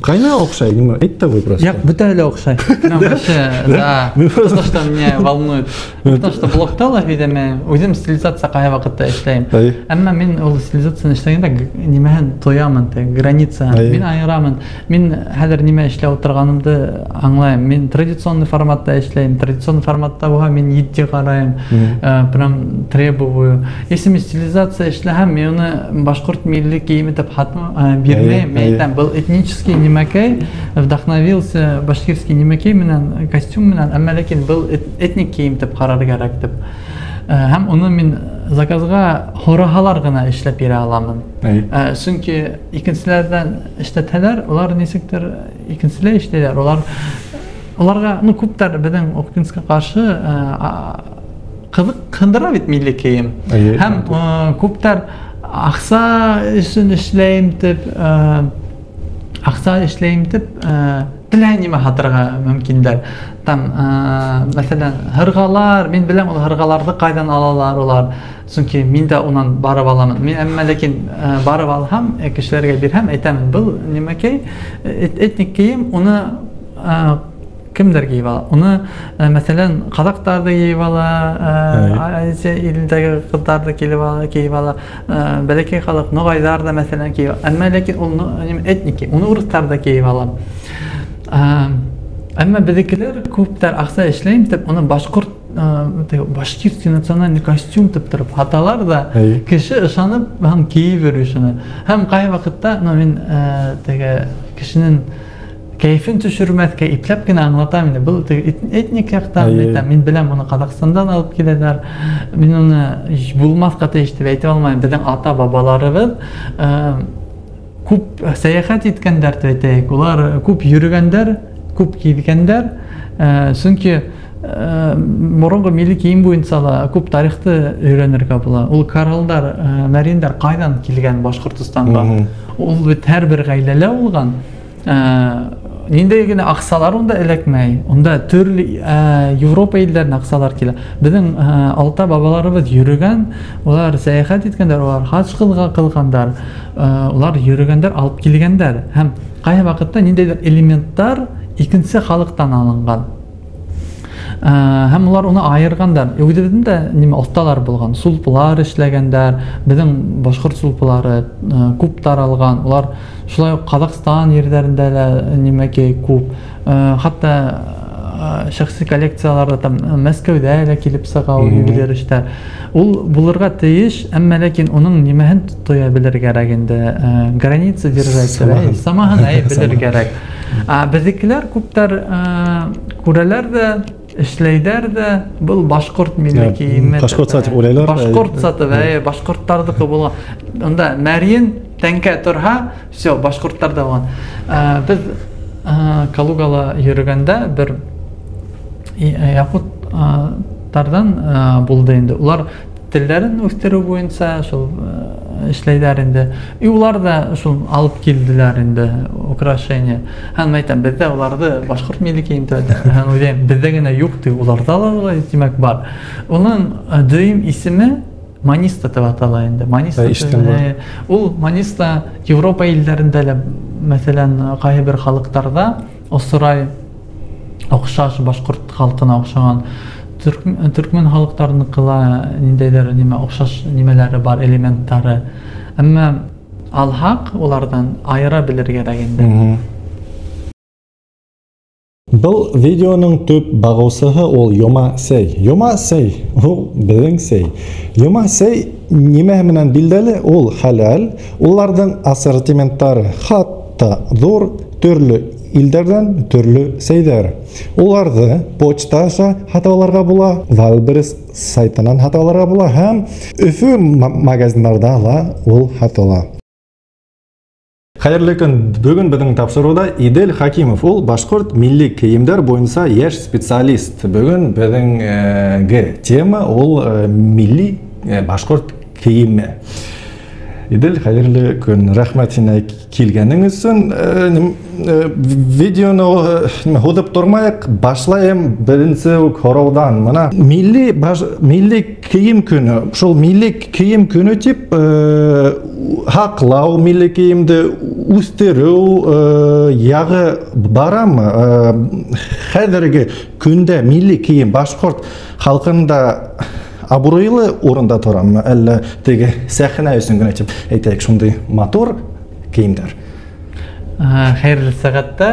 Ҡайна оҡшай, нимә? Әйт тә ҡуй просто. Юҡ, бөтәһе лә оҡшай. Ну, вообще, да. То, что меня волнует. Потому что блогта ла һөйләмәйем. Үҙем стилизация ҡайһы ваҡытта эшләйем. Әммә мин ул стилизацияны эшләгәндә нимәһен тоямын, теге граница. Мин айырамын. Мин хәҙер нимә эшләп ултырғанымды аңлайым. Мин традиционный форматта эшләйем. Традиционный форматта булһа, мин етди ҡарайым. Прям требую. Если мин стилизация эшләһәм, мин уны башҡорт милли кейеме тип бирмәйем. Мин әйтәм, был этнический нимәкәй, вдохновился башкирский нимәкәй менән, костюм менән, әммә ләкин был этник кейем тип ҡарар кәрәк тип. Һәм уны мин заказға һораһалар ғына эшләп бирә аламын. Сөнки икенселәрҙән эшләтһәләр, улар нисектер икенселәй эшләйҙәр. Уларға, ну, күптәр беҙҙең үкенескә ҡаршы, ҡыҙыҡһындыра бит милли кейем. Һәм күптәр аҡса өсөн эшләйем тип, аҡса эшләйем тип, теләһә нимә һатырға мөмкиндәр. Там, мәҫәлән, һырғалар, мин беләм ул һырғаларҙы ҡайҙан алалар улар. Сөнки мин дә унан барып аламын. Мин әммә ләкин, барып алһам, кешеләргә бирһәм, әйтәмен, был нимәкәй, этник кейем, уны, кемдәр кейеп ала? Уны, мәҫәлән, ҡаҙаҡтар ҙа кейеп ала, Азия илендәге ҡыҙҙар ҙа килеп ала, кейеп ала, бәләкәй халыҡ, ноғайҙар ҙа, мәҫәлән, кейеп ала. Әммә ләкин ул этник кейем, уны урыҫтар ҙа кейеп ала. Әммә беҙҙекеләр күптәр аҡса эшләйем тип, уны башҡорт, теге башкирский национальный костюм тип тороп һаталар ҙа, кеше ышанып һәм кейеп йөрөй шуны. Һәм ҡайһы ваҡытта, ну, мин, теге кешенең кәйефен төшөрмәҫкә ипләп кенә аңлатам инде. Был теге этник яҡтан әйтәм, мин беләм, уны Ҡаҙағстандан алып киләләр. Мин уны булмаҫҡа тейеш тип әйтә алмайым. Беҙҙең ата-бабаларыбыҙ, күп сәйәхәт иткәндәр тип әйтәйек. Улар күп йөрөгәндәр, күп киҙгәндәр. Сөнки, боронғо милли кейем буйынса ла күп тарихты өйрәнергә була. Ул коралдар, мәрйендәр ҡайҙан килгән Башҡортостанға? Ул бит һәр бер ғаиләлә булған. Ниндәй генә аҡсалар унда эләкмәй. Унда төрлө, Европа илдәренән аҡсалар килә. Беҙҙең, алта бабаларыбыҙ йөрөгән, улар сәйәхәт иткәндәр, улар хаж ҡылғандар, улар йөрөгәндәр, алып килгәндәр. Һәм ҡайһы ваҡытта ниндәйҙер элементтар икенсе халыҡтан алынған. Һәм улар уны айырғандар. Үҙебеҙҙең дә нимә оҫталар булған, сулпылар эшләгәндәр, беҙҙең башҡорт сулпылары, күп таралған. Улар шулай уҡ Ҡаҙағстан ерҙәрендә лә нимәкәй күп. Хатта, шәхси коллекцияларҙа там Мәскәүҙә лә килеп сыға ул ювелир эштәр. Ул булырға тейеш, әммә ләкин уның нимәһен тоя белер кәрәк инде. Граница держать, Самаһын. Самаһын, әй, белер кәрәк. Беҙҙекеләр күптәр, күрәләр дә, эшләйҙәр дә, был башҡорт милли кейеме. Башҡортса тип уйлайлар. Башҡортса тип, әй, башҡорттарҙыҡы булған. Унда мәрйен тәңкә торһа, всё, башҡорттарҙа булған. Беҙ, Калугала йөрөгәндә бер якуттарҙан, булды инде. Улар телдәрен үҫтереү буйынса шул, эшләйҙәр инде. И улар да шул алып килделәр инде украшение. Һәм әйтәм, беҙҙә уларҙы башҡорт милли кейем тип әйтәм. Һәм уйлайым, беҙҙә генә юҡ тип, уларҙа ла улай тимәк бар. Уның, дөйөм исеме маниста тип атала инде. Маниста Әй, ишеткән бар. Ул маниста Европа илдәрендә лә, мәҫәлән, ҡайһы бер халыҡтарҙа осрай, оҡшаш башҡорт халҡына оҡшаған. Төркмән халыҡтарыныҡы ла ниндәйҙер нимә оҡшаш нимәләре бар, элементтары. Әммә алһаҡ уларҙан айыра белер кәрәк инде. Был видеоның төп бағыусыһы ул Йома Сәй. Йома Сәй, ул беҙҙең сәй. Йома Сәй нимәһе менән билдәле? Ул хәләл, уларҙың ассортименттары хатта ҙур, төрлө илдәрҙән төрлө сәйҙәр. Уларҙы почта аша һатып алырға була, Wildberries сайтынан һатып алырға була һәм Өфө магазиндарҙа ла ул һатыла. Хәйерле көн. Бөгөн беҙҙең тапшырыуҙа Идель Хакимов, ул башҡорт милли кейемдәр буйынса йәш специалист. Бөгөн беҙҙең, тема ул, милли, башҡорт кейеме. Идел, хәйерле көн. Рәхмәт һиңә килгәнең өсөн. Видеоны һуҙып тормайыҡ, башлайым беренсе үк һорауҙан. Мына милли кейем көнө. Шул милли кейем көнө тип һаҡлау, милли кейемде үҫтереү яғы барамы? Хәҙерге көндә милли кейем башҡорт халҡында абруйлы урында торамы, әллә теге сәхнә өсөн генә тип әйтәйек, шундай матур кейемдәр? Хәйерле сәғәттә,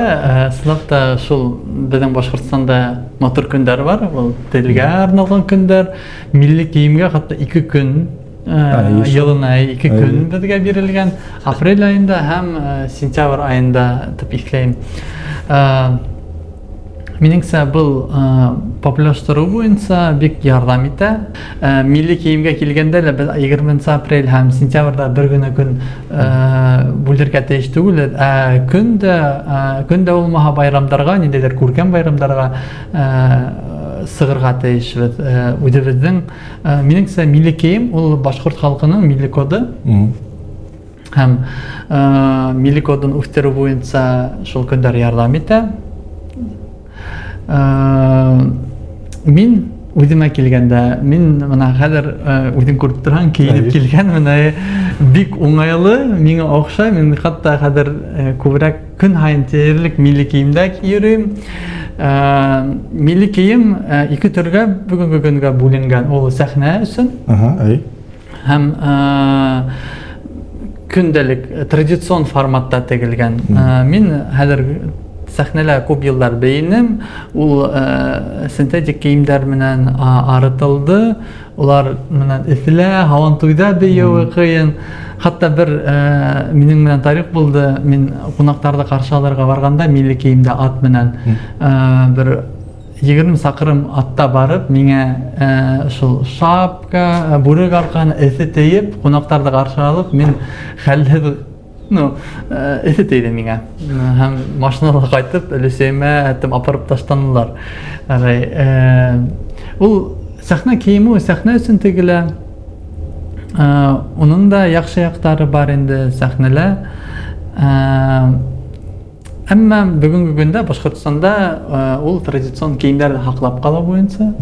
ысынлап та шул беҙҙең Башҡортостанда матур көндәр бар, ул телгә арналған көндәр, милли кейемгә хатта 2 көн, йылына 2 көн беҙгә бирелгән, апрель айында һәм сентябрь айында тип иҫләйем. Минеңсә, был популярлаштырыу буйынса бик ярҙам итә. Милли кейемгә килгәндә лә беҙ 20 апрель һәм сентябрҙә бер генә көн бүлергә тейеш түгел. Көн дә булмаһа байрамдарға, ниндәйҙер күркәм байрамдарға сығырға тейешбеҙ. Үҙебеҙҙең, минеңсә, милли кейем ул башҡорт халҡының милли коды. Һәм милли кодын үҫтереү буйынса шул көндәр ярҙам итә. Мин үҙемә килгәндә, мин мына хәҙер үҙең күреп торһаң, кейенеп килгән, мына бик уңайлы, миңә оҡшай. Мин хатта хәҙер күберәк көн һайын тиерлек милли кейемдә йөрөйөм. Милли кейем ике төргә бөгөнгө көнгә бүленгән. Ул сәхнә өсөн һәм көндәлек традицион форматта тегелгән. Мин хәҙер сәхнәлә күп йылдар бейенем, ул синтетик кейемдәр менән арытылды, улар менән эҫелә, һабантуйҙа бейеүе ҡыйын. Хатта бер минең менән тарих булды, мин ҡунаҡтарҙы ҡаршы алырға барғанда милли кейемдә ат менән бер 20 саҡрым атта барып, миңә шул шапка, бүрек арҡаһына эҫе тейеп, ҡунаҡтарҙы ҡаршы алып, мин хәлһеҙ, эҫе тейҙе миңә. Һәм машинала ҡайтып, өләсәйемә әйтем, апарып ташланылар. Ул сәхнә кейеме сәхнә өсөн тегелә. Уның да яҡшы яҡтары бар инде сәхнәлә. Әммә бөгөнгө көндә Башҡортостанда ул традицион кейемдәрҙе һаҡлап ҡалыу буйынса,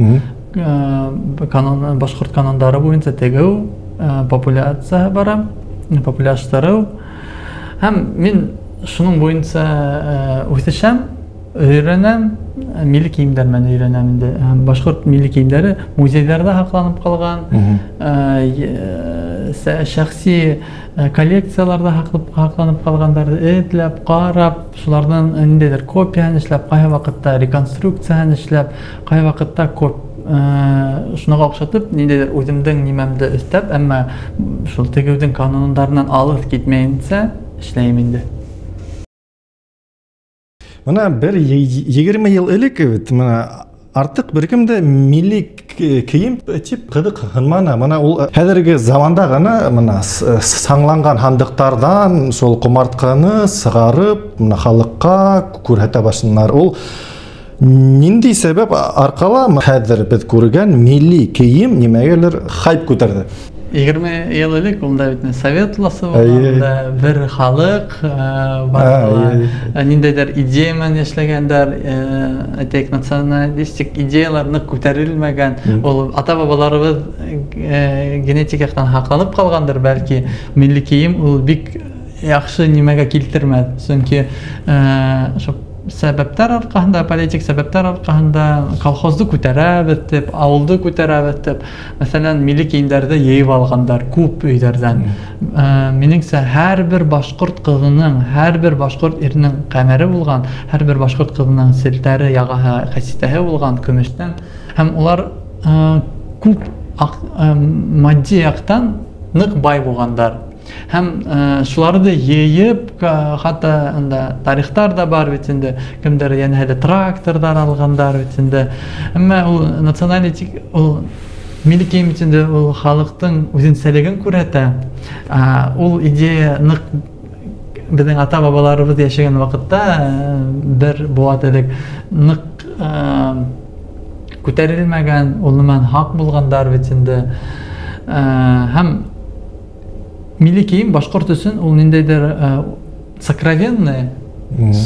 башҡорт канондары буйынса тегеү популяцияһы бара, популярлаштырыу. Һәм мин шуның буйынса үҫешәм, өйрәнәм, милли кейемдәр менән өйрәнәм инде. Һәм башҡорт милли кейемдәре музейҙарҙа һаҡланып ҡалған, шәхси коллекцияларҙа һаҡланып ҡалғандарҙы эҙләп, ҡарап, шуларҙан ниндәйҙер копияһын эшләп, ҡайһы ваҡытта реконструкцияһын эшләп, ҡайһы ваҡытта шуныға оҡшатып, ниндәйҙер үҙемдең нимәмде өҫтәп, әммә шул тегеүҙең канундарынан алыҫ китмәйенсә эшләйем инде. Мына бер 20 йыл элек бит, мына артыҡ бер кем дә милли кейем тип ҡыҙыҡһынманы. Мына ул хәҙерге заманда ғына мына саңланған һандыҡтарҙан шул ҡомартҡыны сығарып, мына халыҡҡа күрһәтә башланылар. Ул ниндәй сәбәп арҡала хәҙер беҙ күргән милли кейем нимәгәлер хайп күтәрҙе? 20 йыл элек унда бит совет власы булған, унда бер халыҡ бар, ниндәйҙер идея менән эшләгәндәр, әйтәйек, националистик идеялар ныҡ күтәрелмәгән. Ул ата-бабаларыбыҙ генетик яҡтан һаҡланып ҡалғандыр, бәлки милли кейем ул бик яҡшы нимәгә килтермәҫ, сөнки шул сәбәптәр арҡаһында, политик сәбәптәр арҡаһында колхозды күтәрәбеҙ тип, ауылды күтәрәбеҙ тип, мәҫәлән, милли кейемдәрҙе йыйып алғандар күп өйҙәрҙән. Минеңсә, һәр бер башҡорт ҡыҙының, һәр бер башҡорт иренең ҡәмәре булған, һәр бер башҡорт ҡыҙының селтәре, яғаһы, хәситәһе булған көмөштән, һәм улар күп матди яҡтан ныҡ бай булғандар. Һәм шуларҙы йыйып, хатта унда тарихтар да бар бит инде, кемдер йәнәһе тракторҙар алғандар бит инде. Әммә ул националитик, ул милли кейем бит инде, ул халыҡтың үҙенсәлеген күрһәтә. Ул идея ныҡ беҙҙең ата-бабаларыбыҙ йәшәгән ваҡытта бер быуат элек ныҡ күтәрелмәгән, ул нәмән хаҡ булғандар бит инде. Һәм Милли кейем башҡорт өсөн ул ниндәйҙер сокровенный,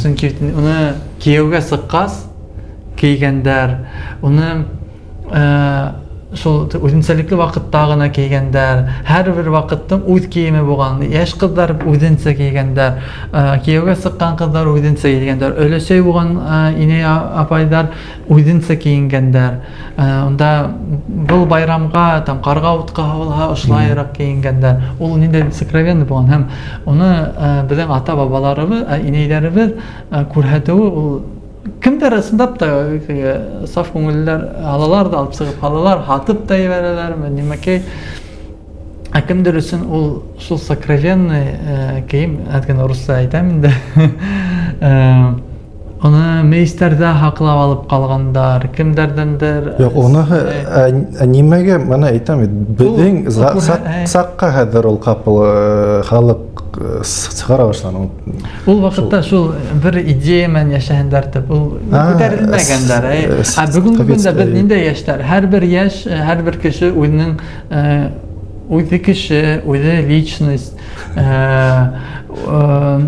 сөнки уны кейәүгә сыҡҡас кейгәндәр, уны шул үҙенсәлекле ваҡытта ғына кейгәндәр, һәр бер ваҡыттың үҙ кейеме булған, йәш ҡыҙҙар үҙенсә кейгәндәр, кейәүгә сыҡҡан ҡыҙҙар үҙенсә кейгәндәр, өләсәй булған инәй апайҙар үҙенсә кейенгәндәр. Унда был байрамға, там ҡарға утҡа булһа, ошолайыраҡ кейенгәндәр. Ул ниндәй сокровенный булған һәм уны беҙҙең ата-бабаларыбыҙ, инәйҙәребеҙ күрһәтеүе ул кемдер ысынлап та саф күңеллеләр алалар да алып сығып һалалар, һатып та ебәрәләр, нимәкәй. Ә кемдер өсөн ул шул сокровенный кейем, әҙгән урыҫса әйтәм инде. Уны мейестәрҙә һаҡлап алып ҡалғандар, кемдәрҙәндер. Юҡ, уныһы нимәгә, мына әйтәм бит, беҙҙең саҡҡа хәҙер ул ҡапыл халыҡ сығара башланы. Ул ваҡытта шул бер идея менән йәшәһендәр тип, ул күтәрелмәгәндәр. Ә бөгөнгө көндә беҙ ниндәй йәштәр? Һәр бер йәш, һәр бер кеше үҙенең үҙе кеше, үҙе личность,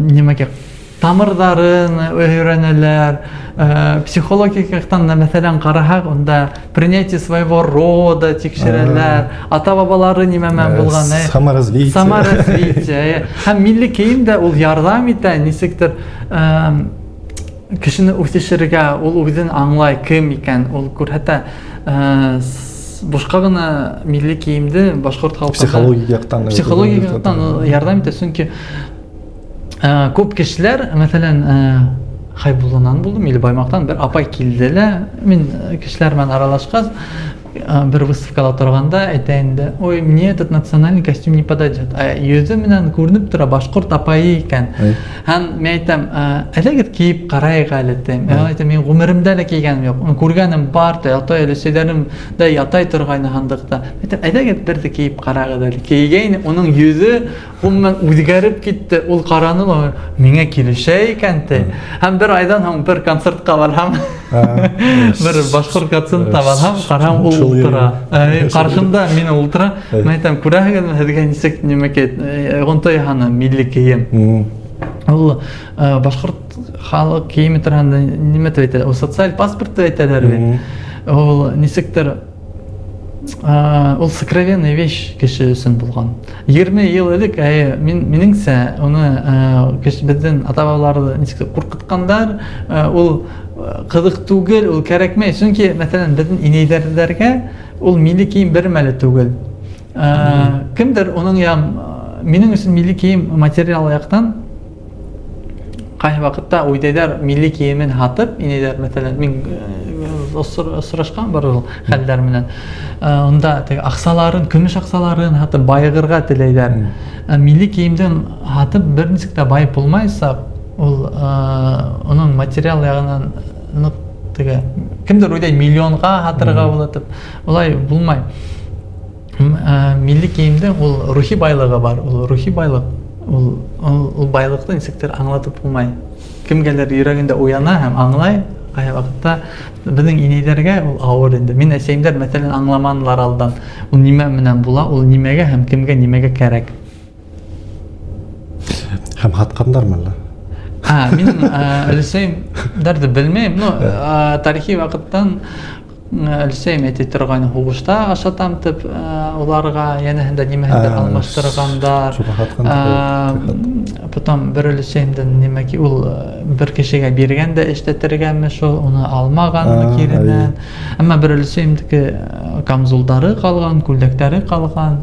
нимәгә тамырҙарын өйрәнәләр. Психологик яҡтан, мәҫәлән, ҡараһаҡ, унда принятие своего рода тикшерәләр, ата-бабалары нимә менән булған, саморазвитие. Саморазвитие. Һәм милли кейем дә ул ярҙам итә, нисектер кешене үҫешергә, ул үҙен аңлай кем икән, ул күрһәтә. Бушҡа ғына милли кейемде башҡорт халҡында психологик яҡтан ярҙам итә, сөнки күп кешеләр, мәҫәлән, Хайбулланан булдым, или Баймаҡтан бер апай килде лә, мин кешеләр менән аралашҡас, бер выставкала торғанда әйтә инде, ой, мне этот национальный костюм не подойдет. Ә йөҙө менән күренеп тора башҡорт апайы икән. Һәм мин әйтәм, әлегеҙ кейеп ҡарайыҡ әле, тим. Мин әйтәм, мин ғүмеремдә лә кейгәнем юҡ. Күргәнем бар, атай өләсәйҙәрем дә ятай торғайны һандыҡта. Әйтәм, әйҙәгеҙ берҙе кейеп ҡарағыҙ әле. Кейгәйне, уның йөҙө ғөмүмән үҙгәреп китте. Ул ҡараны ла, миңә килешә икән, ти. Һәм бер айҙан һуң бер концертҡа барһам, бер башҡорт концертына барһам, ҡарам, ул ултыра. Ҡаршымда мин ултыра. Мин әйтәм, күрәһегеҙме, һеҙгә нисек нимәкәй йоғонто яһаны милли кейем. Ул башҡорт халыҡ кейеме тураһында нимә тип әйтә? Ул социаль паспорт тип әйтәләр бит. Ул нисектер ул сокровенный вещь кеше өсөн булған. 20 йыл элек, минеңсә, уны беҙҙең ата-бабаларҙы нисектер ҡурҡытҡандар, ул ҡыҙыҡ түгел, ул кәрәкмәй. Сөнки, мәҫәлән, беҙҙең инәйҙәрҙәргә ул милли кейем бер мәле түгел. Кемдер уның минең өсөн милли кейем материал яҡтан ҡайһы ваҡытта уйҙайҙар милли кейемен һатып, инәйҙәр, мәҫәлән, мин осрашҡан бар ул хәлдәр менән. Унда теге аҡсаларын, көмөш аҡсаларын һатып байығырға теләйҙәр. Милли кейемдән һатып бер нисек тә байып булмайса, ул уның материал яғынан ныҡ теге кемдер уйлай миллионға һатырға була тип, улай булмай. Милли кейемдең ул рухи байлығы бар, ул рухи байлыҡ, ул байлыҡты нисектер аңлатып булмай. Кемгәлер йөрәгендә уяна һәм аңлай, ҡайһы ваҡытта беҙҙең инәйҙәргә ул ауыр инде. Мин әсәйемдәр, мәҫәлән, аңламанылар алдан. Ул нимә менән була, ул нимәгә һәм кемгә нимәгә кәрәк. Һәм һатҡандармы әллә? Мин өләсәйемдәрҙе белмәйем. Ну, тарихи ваҡыттан өләсәйем әйтә торғайны, һуғышта ашатам тип, уларға йәнәһендә нимәһендер алмаштырғандар. Потом бер өләсәйемдән нимәки ул бер кешегә биргән дә эшләтергәнме шул, уны алмағанмы киренән. Әммә бер өләсәйемдеке камзулдары ҡалған, күлдәктәре ҡалған.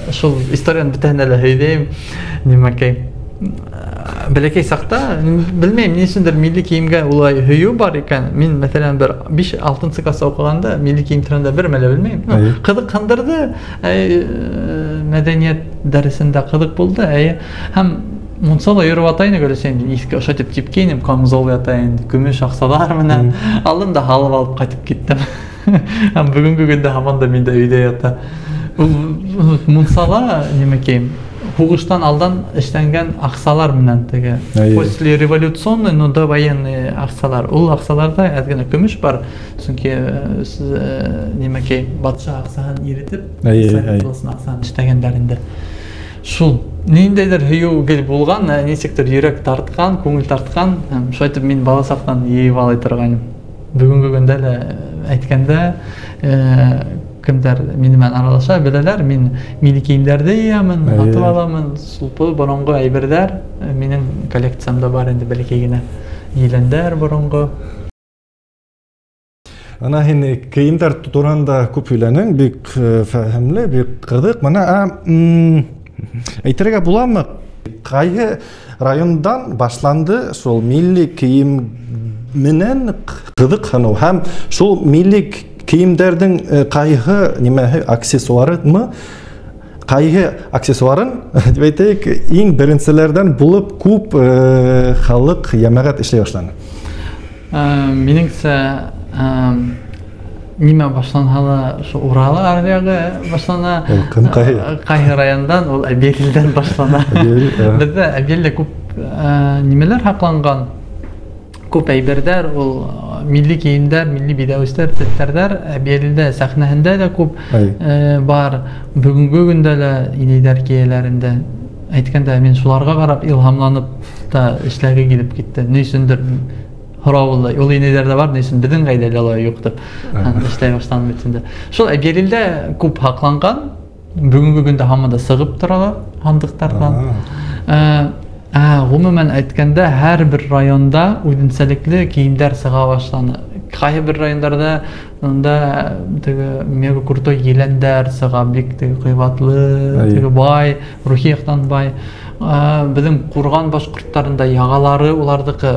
Шул историяны бөтәһенә лә һөйләйем. Нимәкәй бәләкәй саҡта, белмәйем, ни өсөндөр милли кейемгә улай һөйөү бар икән. Мин, мәҫәлән, бер 5-6 класста уҡығанда милли кейем тураһында бер мәле белмәйем. Ҡыҙыҡһындырҙы, мәҙәниәт дәресендә ҡыҙыҡ булды. Һәм мунсала йөрөп атайны өләсәйем, иҫке ошо тип типкәйнем, камзол ята инде, көмөш аҡсалар менән. Алдым да һалып алып ҡайтып киттем. Һәм бөгөнгө көндә һаман да миндә өйҙә ята. Ул мунсала нимәкәйем, һуғыштан алдан эшләнгән аҡсалар менән теге после революционный, но довоенный аҡсалар. Ул аҡсаларҙа әҙ генә көмөш бар, сөнки нимәкәй батша аҡсаһын иретеп, совет власын аҡсаһын эшләгәндәр инде. Шул ниндәйҙер һөйөү гел булған, нисектер йөрәк тартҡан, күңел тартҡан. Һәм шулай итеп мин бала саҡтан йыйып ала торғайным. Бөгөнгө көндә лә әйткәндә, кемдәр минең менән аралаша беләләр, мин милли кейемдәрҙе йыямын, һатып аламын, сулпы, боронғо әйберҙәр минең коллекциямда бар инде, бәләкәй генә еләндәр боронғо. Ана һин кейемдәр тураһында күп һөйләнең, бик фәһемле, бик ҡыҙыҡ. Бына, әйтергә буламы, ҡайһы райондан башланды шул милли кейем менән ҡыҙыҡһыныу һәм шул милли кейемдәрҙең ҡайһы нимәһе аксессуарымы, ҡайһы аксессуарын тип әйтәйек, иң беренселәрҙән булып күп халыҡ, йәмәғәт эшләй башланы? Минеңсә, нимә башланһа ла, шул Урал аръяғы башлана. Ул кем ҡайһы? Ҡайһы райондан, ул Әбйәлилдән башлана. Әбйәлил. Беҙҙә Әбйәлилдә күп нимәләр һаҡланған, күп әйберҙәр, ул милли кейемдәр, милли биҙәүестәр, телдәрҙәр Әбйәлилдә сәхнәһендә лә күп, бар. Бөгөнгө көндә лә инәйҙәр кейәләр инде. Әйткәндә, мин шуларға ҡарап илһамланып та эшләге килеп китте. Ни өсөндөр һорау булды. Ул инәйҙәр ҙә бар, ни өсөн беҙҙең ғаиләлә улай юҡ тип. Һәм эшләй башланым бит инде. Шул Әбйәлилдә күп һаҡланған, бөгөнгө көндә һаман да сығып торалар һандыҡтарҙан. Ғөмүмән әйткәндә, һәр бер районда үҙенсәлекле кейемдәр сыға башланы. Ҡайһы бер райондарҙа унда теге мега крутой еләндәр сыға, бик теге ҡыйбатлы, теге бай, рухи яҡтан бай. Беҙҙең Ҡурған башҡорттарында яғалары уларҙыҡы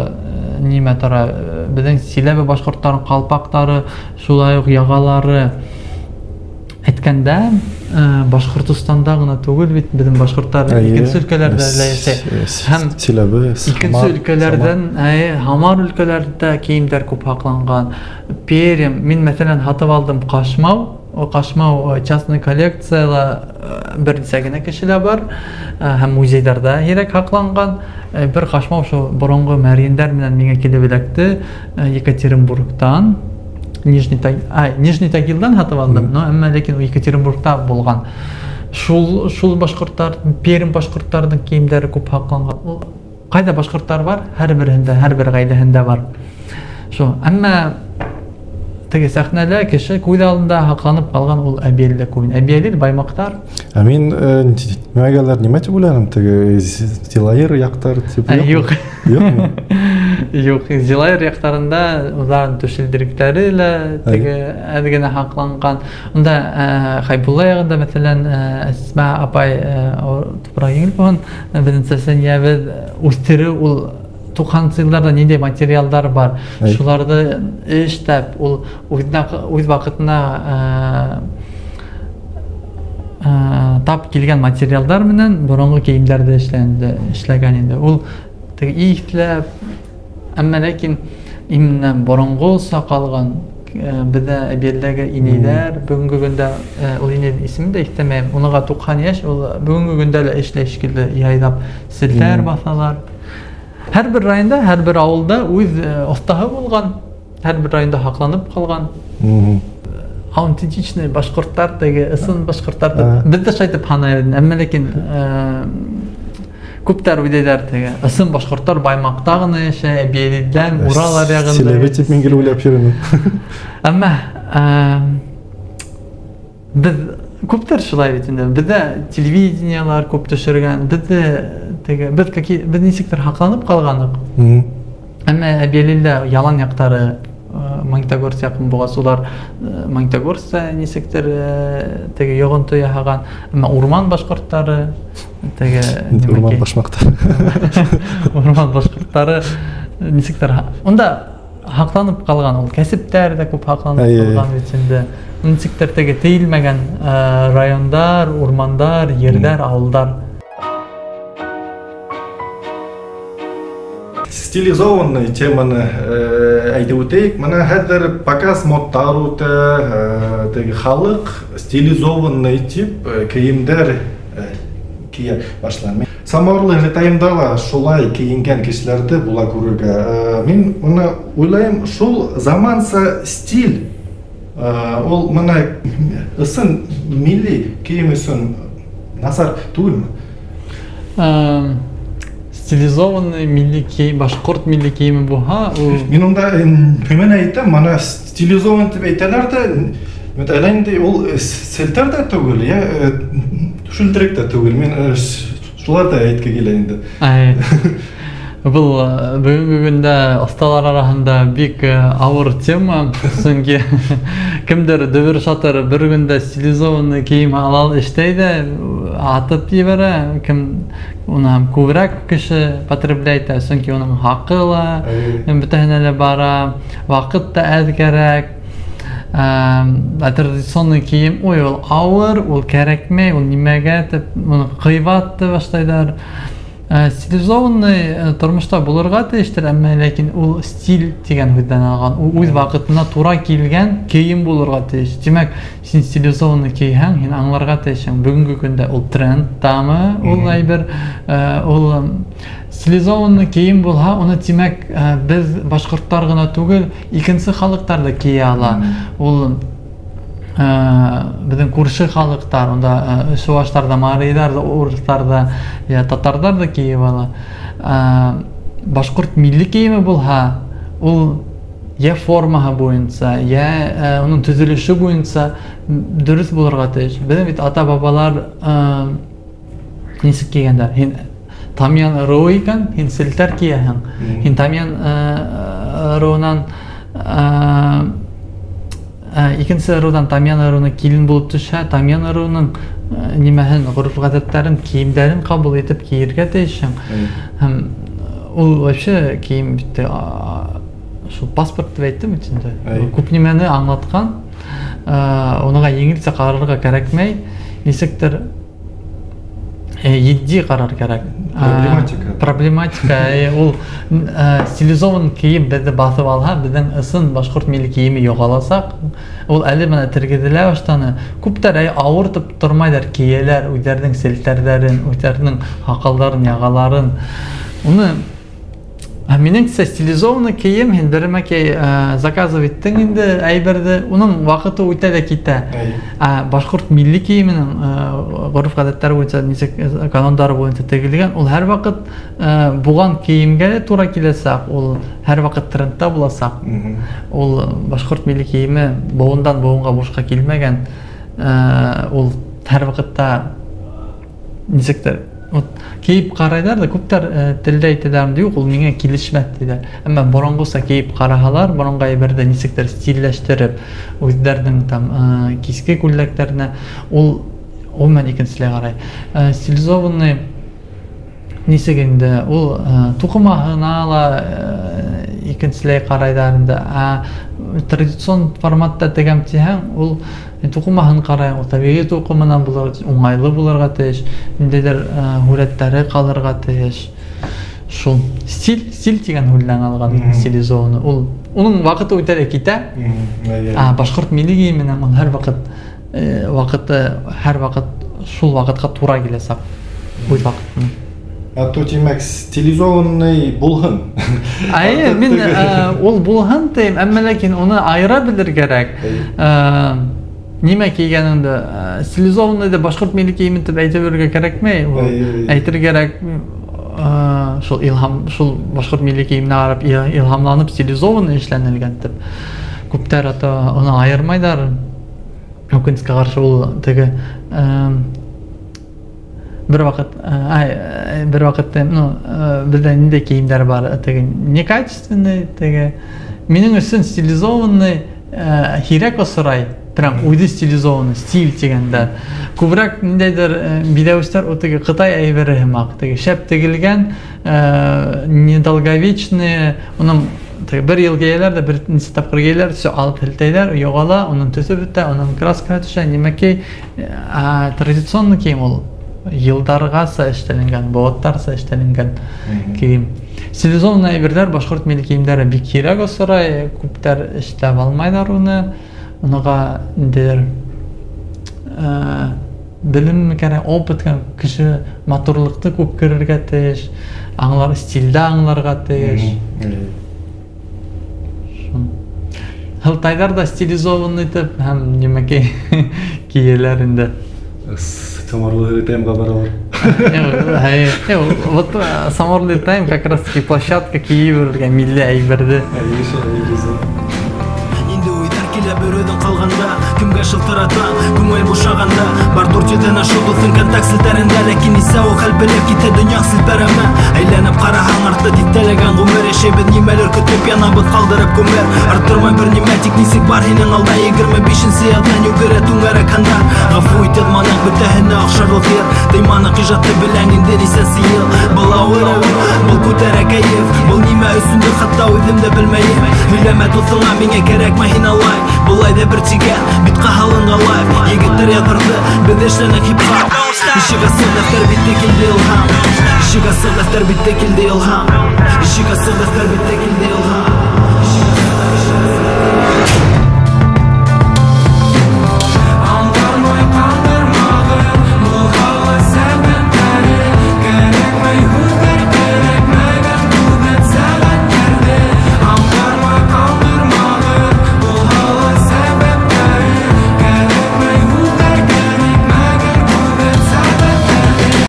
нимә тора, беҙҙең Силәбе башҡорттарының ҡалпаҡтары, шулай уҡ яғалары. Әйткәндә, Башҡортостанда ғына түгел бит, беҙҙең башҡорттар икенсе өлкәләрҙә лә йәшәй. Һәм Силәбе, икенсе Һамар, өлкәләрҙән, Самар. Һамар өлкәләрендә кейемдәр күп һаҡланған. Пермь, мин мәҫәлән һатып алдым ҡашмау. О ҡашмау, частный коллекцияла, бер нисә генә кешелә бар, һәм музейҙарҙа һирәк һаҡланған. Бер ҡашмау шул боронғо мәрйендәр менән миңә килеп эләкте, Екатеринбургтан. Нижний Тагилдан һатып алдым, но әммә ләкин Екатеринбургта булған. Шул башҡорттар, Пермь башҡорттарының кейемдәре күп һаҡланған. Ул ҡайҙа башҡорттар бар, һәр береһендә, һәр бер ғаиләһендә бар. Шул, әммә теге сәхнәлә кеше күҙ алдында һаҡланып ҡалған ул Әбйәлилдә күп. Әбйәлил, Баймаҡтар. Ә мин нимәгәләр нимә тип уйланым, теге Зилайыр яҡтар тип Юҡ. Юҡмы? Юҡ, Зилайыр яҡтарында уларҙың түшелдеректәре лә теге әҙ генә һаҡланған. Унда Хәйбулла яғында, мәҫәлән, Әсмә апай, тупраҡ еңел булған, беҙҙең сәсәнйәбеҙ үҫтереү ул туҡһанынсы йылдарҙа ниндәй материалдар бар, шуларҙы эштәп, ул үҙ ваҡытына тап килгән материалдар менән боронғо кейемдәрҙе эшләгән инде. Ул теге иҫләп, әммә ләкин именно боронғоса ҡалған, беҙҙә Әбйәлилдәге инәйҙәр бөгөнгө көндә, ул инәйҙең исемен дә иҫләмәйем, уныға туҡһан йәш, ул бөгөнгө көндә лә эшләй шикелле, яйлап селтәр баҫалар. Һәр бер районда, һәр бер ауылда үҙ оҫтаһы булған, һәр бер районда һаҡланып ҡалған. Аутентичный башҡорттар, теге ысын башҡорттар. Беҙ дә шулай итеп һанайбыҙ, әммә ләкин күптәр уйлайҙар теге ысын башҡорттар Баймаҡта ғына йәшәй, Әбйәлилдән, Урал аръяғында. Силәбе тип мин гел уйлап йөрөнөм. Әммә беҙ күптәр шулай бит инде. Беҙҙә телевидениелар күп төшөргән, беҙҙе теге, беҙ какие, беҙ нисектер һаҡланып ҡалғаныҡ. Әммә Әбйәлилдә ялан яҡтары Магнитогорск яҡын булғас, улар Магнитогорскта нисектер теге йоғонто яһаған. Әммә урман башҡорттары, теге Инде урман нимәкәй? башмаҡтары. Урман башҡорттары нисектер унда һаҡланып ҡалған, ул кәсептәр ҙә күп һаҡланып ҡалған бит инде. Нисектер теге тейелмәгән райондар, урмандар, ерҙәр, ауылдар. Стилизованный теманы әйтеп үтәйек. Мына хәҙер показ модтар үтә, теге халыҡ стилизованный тип кейемдәр кейә башланы. Самауырлы Летайымда ла шулай кейенгән кешеләрҙе була күрергә. Мин мына уйлайым, шул заманса стиль, ул мына ысын милли кейем өсөн насар түгелме? Стилизованный милли кейем, башҡорт милли кейеме булһа, ул Мин унда нимәне әйтәм, мана стилизован тип әйтәләр ҙә, әллә инде ул селтәр ҙә түгел, йә шүлтерек тә түгел. Мин шулар ҙа әйтке килә инде. Был бөгөнгө көндә оҫталар араһында бик ауыр тема, сөнки кемдер дөбөр шатыр бер көндә стилизованный кейем ала эшләй ҙә атып ебәрә, кем уны һәм күберәк кеше потребляет, сөнки уның хаҡы ла бөтәһенә лә бара, ваҡыт та әҙ кәрәк. Традиционный кейем, ой, ул ауыр, ул кәрәкмәй, ул нимәгә тип, уны ҡыйбат тип башлайҙар. Стилизованный тормошта булырға тейештер, әммә ләкин ул стиль тигән һүҙҙән алған, ул үҙ ваҡытына тура килгән кейем булырға тейеш. Тимәк, һин стилизованный кейһәң, һин аңларға тейешһең. Бөгөнгө көндә ул трендтамы, ул әйбер, ул стилизованный кейем булһа, уны тимәк, беҙ башҡорттар ғына түгел, икенсе халыҡтар ҙа кейә ала. Ул беҙҙең күрше халыҡтар, унда чуваштар ҙа, марийҙар ҙа, урыҫтар ҙа, я татарҙар ҙа кейеп ала. Башҡорт милли кейеме булһа, ул йә формаһы буйынса, йә уның төҙөлөшө буйынса дөрөҫ булырға тейеш. Беҙҙең бит ата-бабалар нисек кейгәндәр? Һин тамъян ырыуы икән, һин селтәр кейәһең. Һин тамъян ырыуынан икенсе ырыуҙан тамъян ырыуына килен булып төшһә, тамъян ырыуының нимәһен, ғөрөф-ғәҙәттәрен, кейемдәрен ҡабул итеп кейергә тейешһең. Һәм ул вообще кейем бит, шул паспорт тип әйттем бит инде. Күп нимәне аңлатҡан, уныға еңелсә ҡарарға кәрәкмәй, нисектер етди ҡарар кәрәк. Проблематика. Проблематика. Ул стилизован кейем беҙҙе баҫып алһа, беҙҙең ысын башҡорт милли кейеме юғаласаҡ. Ул әле бына тергеҙелә башланы. Күптәр ауыртып тормайҙар, кейәләр үҙҙәренең селтәрҙәрен, үҙҙәренең һаҡалдарын, яғаларын. Уны минеңсә стилизованный кейем, һин бер мәкәй заказывать иттең инде әйберҙе, уның ваҡыты үтә лә китә. Башҡорт милли кейеменең ғөрөф-ғәҙәттәре буйынса, нисек канондары буйынса тегелгән, ул һәр ваҡыт булған кейемгә лә тура киләсәк, ул һәр ваҡыт трендта буласаҡ. Ул башҡорт милли кейеме быуындан быуынға бушҡа килмәгән, ул һәр ваҡытта нисектер вот кейеп ҡарайҙар ҙа, күптәр телдә әйтәләр, юҡ, ул миңә килешмәҫ тиҙәр. Әммә боронғоса кейеп ҡараһалар, боронғо әйберҙе нисектер стилләштереп, үҙҙәренең там киске күлдәктәренә, ул ғөмүмән икенселәй ҡарай. Стилизованный нисек инде, ул туҡымаһына ла икенселәй ҡарайҙар инде. Традицион форматта тегәм тиһәң, ул туҡымаһын ҡарай, ул тәбиғи туҡымынан булырға тейеш, уңайлы булырға тейеш, ниндәйҙер һүрәттәре ҡалырға тейеш. Шул стиль тигән һүҙҙән алған стилизованный. Ул уның ваҡыты үтә лә китә. Башҡорт милли кейеменән ул һәр ваҡыт, ваҡыты һәр ваҡыт шул ваҡытҡа тура киләсәк. Үҙ ваҡытына. А то тимәк стилизованный булһын. Әйе, мин ул булһын тием, әммә ләкин уны айыра белер кәрәк. Нимә кейгәнеңде, стилизованный да башҡорт милли кейеме тип әйтә бирергә кәрәкмәй. Ул әйтер кәрәк, шул илһам, шул башҡорт милли кейеменә ҡарап илһамланып стилизованный эшләнелгән тип. Күптәр ата уны айырмайҙар. Үкенескә ҡаршы ул теге, бер ваҡыт, ай, бер ваҡытта, ну, беҙҙә ниндәй кейемдәр бар, теге некачественный, теге минең өсөн стилизованный, һирәк осрай, прям үҙе стилизованный, стиль тигәндә. Күберәк ниндәйҙер биҙәүестәр ул теге Ҡытай әйбере һымаҡ, теге шәп тегелгән, недолговечный, уның теге бер йыл кейәләр ҙә, бер нисә тапҡыр кейәләр, всё, алып һелтәйҙәр, юғала, уның төҫө бөтә, уның краскаһы төшә, нимәкәй, традиционный кейем ул йылдарғаса эшләнгән, быуаттарса эшләнгән кейем. Стилизованный әйберҙәр, башҡорт милли кейемдәре бик һирәк осрай, күптәр эшләп алмайҙар уны. Уныға ниндәйҙер белем кәрәк, опыт кәрәк, кеше матурлыҡты күп күрергә тейеш, аңлар, стилдә аңларға тейеш. Һылтайҙар да стилизованный тип һәм нимәкәй кейәләр инде. Томарлы темға баралар. Вот Саморлы Тайм как раз таки площадка кейеп милли әйберҙе. Бер үҙең ҡалғанда, кемгә шылтырата, күңел бушағанда, бар дүртйөҙҙән ашыу дуҫың контакт селтәрендә, ләкин нисә ул хәл белеп китә донъя селпәрәмә. Әйләнеп ҡараһаң артта тиҫтәләгән ғүмер, йәшәйбеҙ нимәлер көтөп, янабыҙ ҡалдырып күмер. Арттырмай бер нимә, тик нисек бар һинең алда 25-нсе яҙҙан йүгерә түңәрәк һандар. Ғәфү ит, яҙманыҡ бөтәһенә оҡшарлыҡ йыр, тыйманыҡ ижадты белән инде нисәнсе йыл. Был ауыр, был күтәрә кәйеф, был нимә өсөндөр хатта үҙем дә белмәйем. Һөйләмә дуҫыңа, миңә кәрәкмәй һин алай. Былай ҙа бер тигән, битҡа һалынған лайф. Егеттәр яҙырҙы, беҙ эшләнек хип-хоп. Ишек асыҡ, дәфтәр битте килде илһам. Ишек асыҡ, дәфтәр битте килде илһам. Ишек асыҡ, дәфтәр битте килде илһам.